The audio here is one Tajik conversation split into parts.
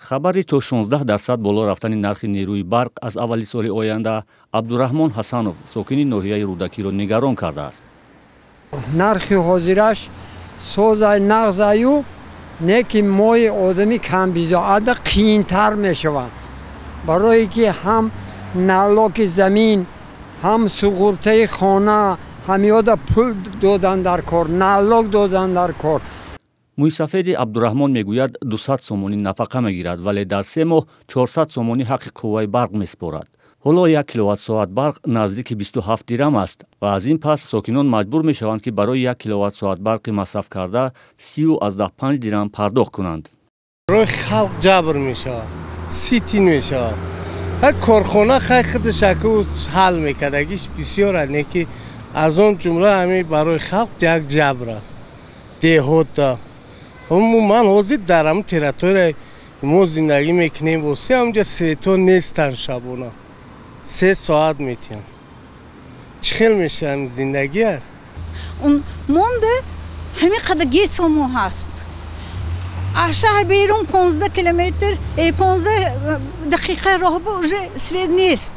Хабари то 16% боло рафтани нархи нерӯи барқ аз аввали соли оянда Абдураҳмон Ҳасанов, сокини ноҳияи Рӯдакиро нигарон кардааст. Нархи ҳозираш созай нағзаю, не ки мои одами камбизоата қийинтар мешавад, барое ки ҳам налоги замин, ҳам суғуртаи хона, ҳамёда пул додан дар кор, налог додан дар кор. Мӯйсафеди Абдураҳмон мегӯяд, 200 сомонӣ нафақа мегирад, вале дар 3 моҳ 400 сомонӣ ҳаққи қувваи барқ месупорад. Ҳоло 1 киловатт-соат барқ наздики 27 дирам аст ва аз ин пас сокинон маҷбур мешаванд, ки барои 1 киловатт-соат барқи масрафкарда 30,5 дирам пардохт кунанд. Барои халқ ҷабр мешавад, ситин мешавад. Корхона хай худаш ҳал мекардагиш бисёр, не ки аз он ҷумла ҳамин барои халқ як ҷабр аст. Деҳота умуман ҳозир дар ҳамн территорияи мо зиндагӣ мекунем, восе ҳамҷа свето нестанд, шабона 3 соат метиҳанд. Чӣ хел мешавам зиндагӣ аст? Монда ҳамин қадар гесомо ҳаст. Аз шаҳр берун 15 километр, 15 дақиқа роҳ бо уже свет нест.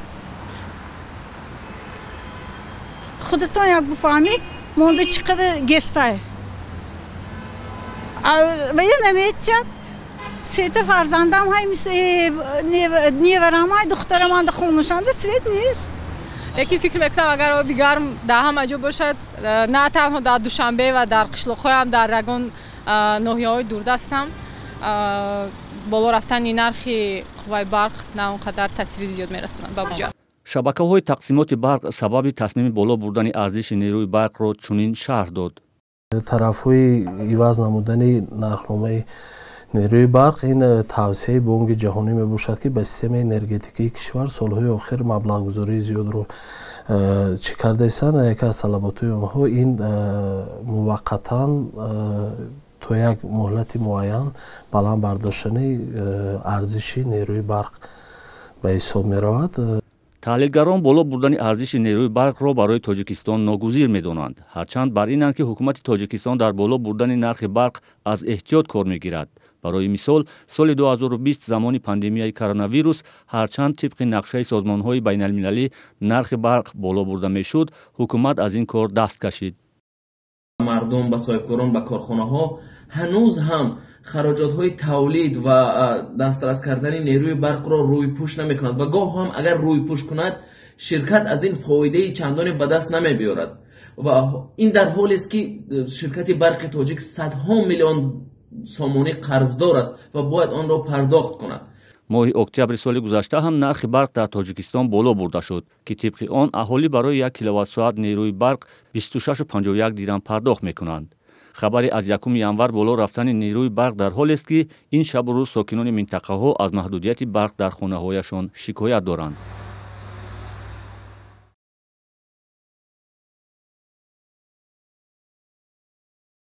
Худатон як бифаҳмед, монда чӣ қадар гестай. Ва я наметиҳад. Сета фарзандам ҳай, неварамай, духтараманда хонашанда свет нест. Лекин фикр мекунам, агар оби гарм дар ҳама ҷо бошад, на танҳо дар Душанбе ва дар қишлоқҳоям, дар ягон ноҳияҳои дурдастам боло рафтани нархи қувваи барқ на он қадар таъсири зиёд мерасонад ба буҷа. Шабакаҳои тақсимоти барқ сабаби тасмими боло бурдани арзиши нерӯи барқро чунин шарҳ дод. Тарафҳои иваз намудани нархномаи нерӯи барқ ин тавсияи Бонки ҷаҳонӣ мебошад, ки ба системаи энергетикии кишвар солҳои охир маблағгузории зиёдро чӣ кардаистанд. Яке аз талаботҳои онҳо ин муваққатан то як муҳлати муайян баланд бардоштани арзиши нерӯи барқ ба ҳисоб меравад. Таҳлилгарон боло бурдани арзиши нерӯи барқро барои Тоҷикистон ногузир медонанд. Ҳарчанд бар инанд, ки ҳукумати Тоҷикистон дар боло бурдани нархи барқ аз эҳтиёт кор мегирад. Барои мисол, соли 2020 замони пандемияи коронавирус, ҳарчанд тибқи нақшаи созмонҳои байналмилалӣ нархи барқ боло бурда мешуд, ҳукумат аз ин кор даст кашид. Мардум, ба соҳибкорон, ба корхонаҳо ҳанӯз ҳам хароҷотҳои тавлид ва дастрас кардани нерӯи барқро рӯйпӯш намекунад ва гоҳ ҳам агар рӯйпӯш кунад, ширкат аз ин фоидаи чандоне ба даст намебиёрад. Ва ин дар ҳолест, ки ширкати барқи тоҷик садҳо миллион сомонӣ қарздор аст ва бояд онро пардохт кунад. Моҳи октябри соли гузашта ҳам нархи барқ дар Тоҷикистон боло бурда шуд, ки тибқи он аҳолӣ барои 1 киловатт-соат нерӯи барқ 26,51 дирам пардохт мекунанд. Хабари аз 1 январ боло рафтани нерӯи барқ дар ҳолест, ки ин шабу рӯз сокинони минтақаҳо аз маҳдудияти барқ дар хонаҳояшон шикоят доранд.